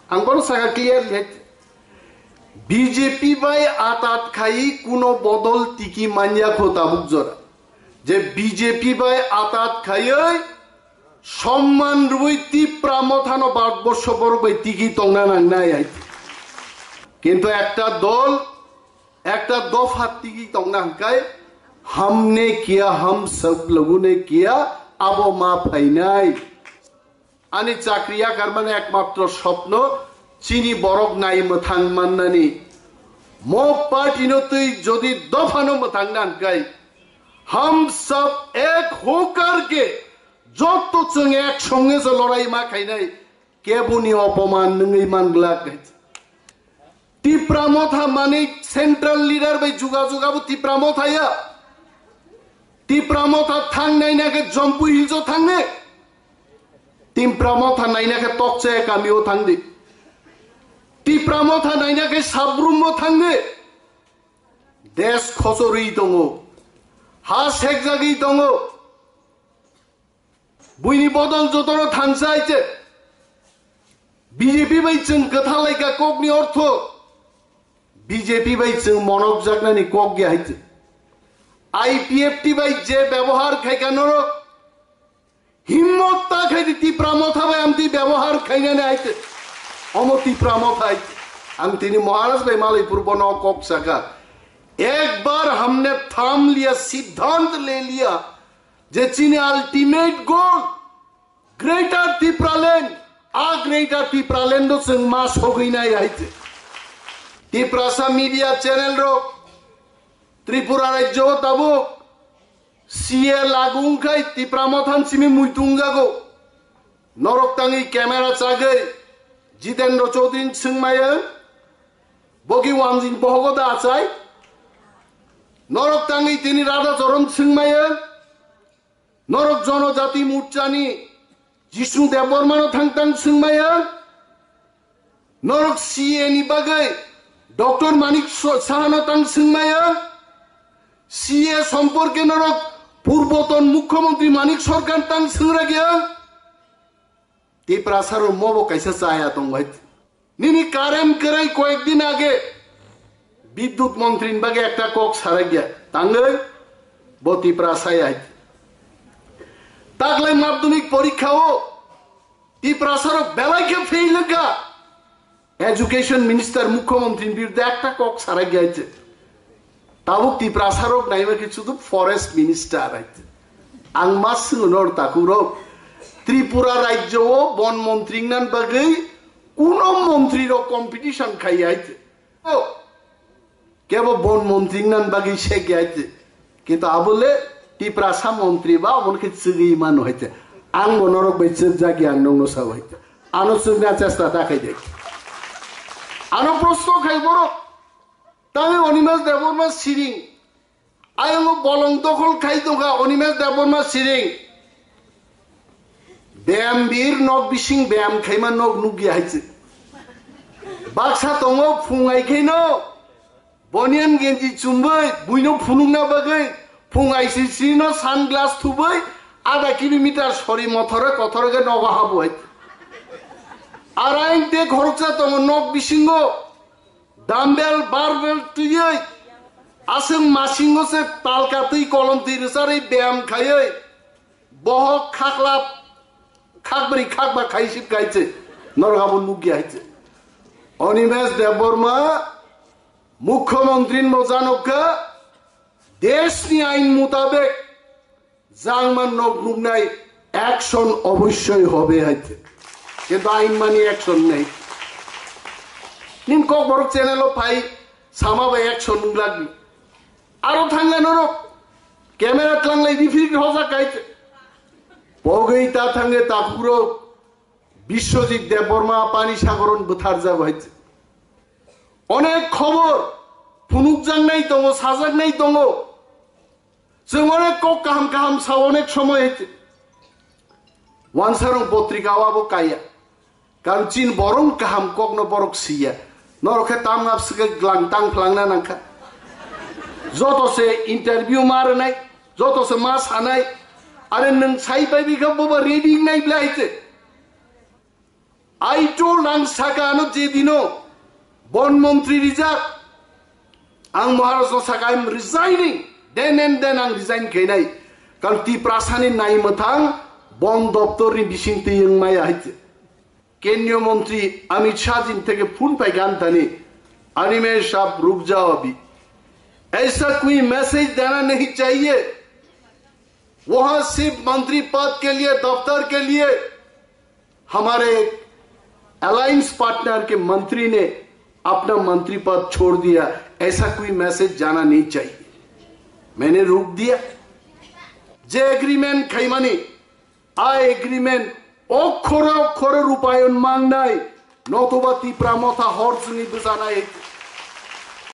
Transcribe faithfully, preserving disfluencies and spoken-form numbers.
Ang bono saka clearly, B J P bai atat khai kuno bodol tiki manya kho tabuk jora. Je B J P bai atat khaioi somman rwi Tipra mothano Bharatborsho borok bai tiki tongna nangnai hai. Kintu ekta dol, ekta dopha tiki tongna hwnkhe, "Humne kiya, hum sab logon ne kiya," abo ma phainai. Ani chakri yakarmani ekmatro sopno chini borok nai mwthang mannani. Mo party no twi jodi dophano mwthang nang kai, hum sab ek hokar ke, jotto chwng ek songe se lorai ma khainai, keboni opoman nungwi manglak. Tipra motha mani central leader bai juga juga bo Tipra motha ya. Tipra motha thang naina khe Jompu Hills o thang ne. Tipra motha naina khe Tokche kami o thang di. Tipra motha naina khe Sabrum o thang ne. Des khochorwi tongo. Ha sekjagwi tongo. Buini bodol jotono thansa hai se. B J P bai chwng kwthalaika kokni ortho. B J P bai chwng monokjaknani kok ya hai se. I P F T bai je byabohar khaika norok. Himmot ta khai di Tipra motha bai amtwi byabohar khainani hai se. Omo Tipra motha hai se. Ang tini Maharaj bai malai purbo no kok saka. Ek bar humne tham liya, siddhant le liya. Je chini ultimate goal, Greater Tipraland, a Greater Tipraland o chwng ma sogwi nai hai se. Tiprasa media channel rok, Tripura rajyo o tabuk C A lagu wngkhai Tipra mothan simi muitu wngjago. Norok tangwi camera chagwi Jitendra Chaudhary swngmaya, bogi wanjing bohogo da achai. Norok tangwi tini Radha Charan swngmaya. Norok Jonojati Morchani Jishnu Debbarmano thang tang swngmaya. Norok C A ni bagwi Doctor Manik So-, Sahano tang swngmaya. C A somporke norok Purboton Mukhyamantri Manik Sarkar tang swngrakya. Tiprasa rok mobo kaisa chaya tongbai. Nini current kwrwi koyek din age Bidyut montri ni bagwi ekta kok sarakya. Tangwi bo Tiprasa ya. Taklai madhyamik porikha o Tiprasa rok belai khe fail wngkha. Education minister, Mukhyamantri ni biruddhe ekta kok sarakya hai se. Tabuk Tiprasa rok naima khe sudu forest minister hai se. Ang ma swngo nor takhuk rok. Tripura rajyo o bon montri wngna bagwi kuno montri rok competition khai hai se. O, kebo bon montri wngna bagwi se khe hai se. Kintu abo le Tiprasa montri ba omo khe chwgwi mano hai se. Ang bo norok bai chwkjak ya ang nokno sao hai se. Ano chwkna chesta ta khai de. Ano prosto khai borok. Tangwi Animesh Debbarma siring. Ayongo bolong dokhol khai tongkha Animesh Debbarma siring. Beyam bir nok bising beyam khaima nok nukya hai se. Baksa tongo phung ai khaino. Boniyan genji chumbai, buino phunukna bagwi, phung I C C no sunglass thubai, adha kilometer sori mothore kothorge nogo haboi. Araing te khoroksa tongo nok bisingo, dumbbell, barbell twiwi, aswk masingo se talka twi kolom twi rwcharwi beyam khaiwi, bohok khaklap, khakbri khakba khaisip khaise, norok abo nukya haise. Animesh Debbarma, Mukhyamantri ni moja nokha, deshni ain mutabek jangma nok nuknai action oboshoi hobe haite. Kintu ain mani action nei. Nin kokborok channel o phai sama bai action nunglak ni. Aro thangya norok camera tlanglai repeat hojak kaite. Pogwi ta thangya takhuro Biswajit Debbarma pani sagoron bwtharjago hai. Onek khobor phunukjaknai tongo, sajaknai tongo. Chwng onek kok kaham kaham sa onek somoi hai. Wansarong potrika o abo kaiya. Karon chin borong kaham kokno borok siya. Norok khe tam ngap swkhe glang tang phlangna nangkha. Joto se interview ma rwnai, joto se ma sanai. Are nwng sai pai bikha boba ready nai bla hai te. I told, ang saka ano je dino bon montri rijak, ang Maharaj no saka, "I'm resigning, then and then ang resign khainai." Karon Tiprasani nai mwthang bon doptor ni bising twi wng maya hai. Kendriya montri Amit Shah ji theke phone pai gan thani, "Animesh, aap ruk jao abhi. Aisa koi message dena nahi chahiye. Wahan sirf mantri pad ke liye, daftar ke liye hamare alliance partner ke mantri ne apna mantri pad chhod diya, aisa koi message jana nahi chahiye." Maine ruk diya. Je agreement khaimani, a agreement okhore okhore rupayon mangnai, notoba Tipra Motha hor chwngwi bwchanai.